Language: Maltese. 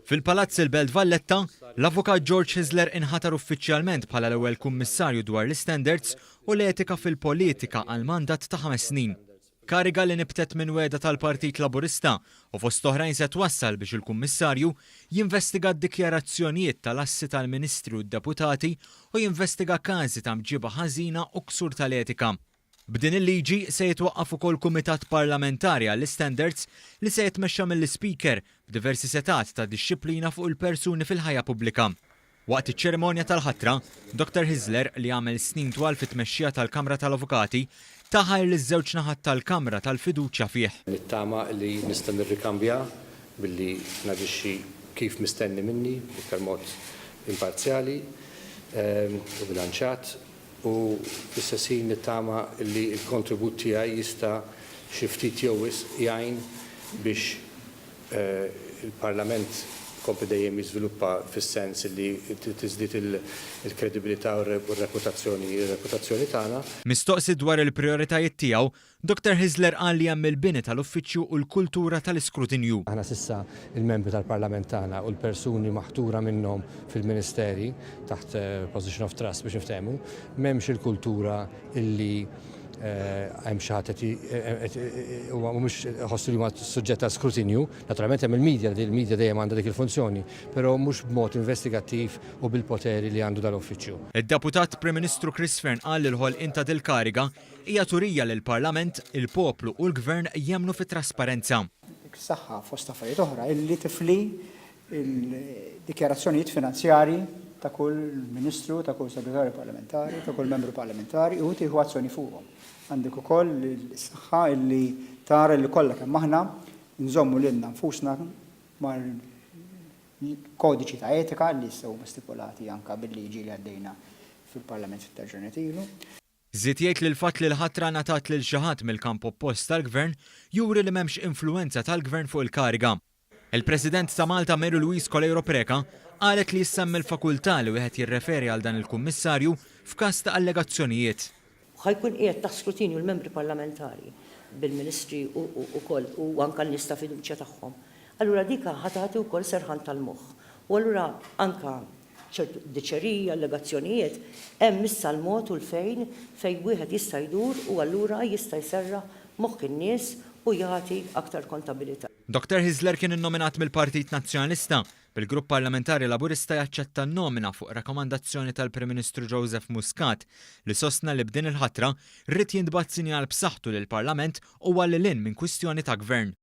Fil-Palazz il-Belt Valletta, l-Avukat George Hyzler inħatar uffiċjalment bħala l-ewwel Kummissarju dwar l-Istandards u l-Etika fil-Politika għal mandat ta' 5 snin. Kariga li nibtet minn wegħda tal-Partit Laburista u fost oħrajn se twassal biex il-Kummissarju jinvestiga d-dikjarazzjonijiet tal-assi tal-Ministri u d-deputati u jinvestiga każi ta' mġiba ħażina u ksur tal-etika. B'din il-liġi se jitwaqqaf ukoll kumitat parlamentari għall-standards li se jitmexxa mill-Speaker b'diversi setgħat ta' dixxiplina fuq il-persuni fil-ħajja pubblika. Waqt iċ-ċerimonja tal-ħatra, Dr. Hyzler, li għamel snin twal fit-tmexxija tal-Kamra tal-Avukati, ta ħajr liż-żewġ naħat tal-Kamra tal-fiduċja fih. Nittama li nista' nirrikambja billi naġixxi kif mistenni minni, b'iktar mod imparzjali u bilanċat, u fl-istess ħin nittama li l-kontribut tiegħi jista' xi ftit jew wisq jgħin biex il-Parlament ikompli dejjem jiżviluppa fis-sens li tiżdied il-kredibilità u r-reputazzjoni tagħna. Mistoqsi dwar il-prioritajiet tiegħu, Dr. Hyzler qal li hemm il-bini tal-uffiċċju u l-kultura tal-iskrutinju. Aħna s'issa il-membri tal-Parlament tagħna u l-persuni maħtura minnhom fil-ministeri taħt position of trust biex niftehmu, m'hemmx il-kultura illi hemm xi ħadd huwa mhumiex iħossu li huma suġġett ta' skrutinju. Naturalment hemm il-media, li l-media dejjem għandha dik il-funzjoni, però mhux b'mod investigattiv u bil-poteri li għandu dal-uffiċċju. Id-Deputat Prim Ministru Chris Fearne qal li l-ħolqien ta' dil-kariga hija turija li l-Parlament, il-poplu u l-Gvern jemmnu fit-trasparenza. Saħħa fost affarijiet oħra illi tifli il-dikjarazzjonijiet finanzjari ta' kull ministru, ta' kull segretarju parlamentari, ta' kull membru parlamentari u tieħu azzjoni fuqhom. Għandek ukoll is-saħħa illi tara li kollha kemm aħna nżommu lilna nfusna mal-kodiċi ta' etika li issa huma stipulati anka bil-liġi li għaddejna fil-Parlament fit ilu. Żied jgħid li l-fatt li l-ħatra ngħatat lil xi ħadd mill-kamp oppost tal-Gvern juri li m'hemmx influenza tal-Gvern fuq il-kariga. Il-President ta' Malta, Mary Louise Coleiro Preca, qalet li jissemmi l-fakultà li wieħed jirreferi għal dan il-kummissarju f'każ ta' allegazzjonijiet. Ħa jkun qiegħed taħt skrutinju l-membri parlamentari bil-ministri ukoll u anka n-nies ta' fiduċja tagħhom. Allura dik ħa tagħti wkoll serħan tal-moħħ. U allura anka ċertu diċeriji, allegazzjonijiet, hemm issa l-mod u l-fejn fejn wieħed jista' jdur u allura jista' jserraħ moħħ in-nies u jagħti aktar kontabilità. Dr. Hyzler kien innominat mill-Partit Nazzjonalista, bil-Grupp Parlamentari Laburista jaċċetta n-nomina fuq rakkomandazzjoni tal-Prim Ministru Joseph Muscat, li sostna li b'din il-ħatra rrid jintbagħat sinjal b'saħħtu li l-Parlament huwa lil hinn minn kwistjoni ta' gvern.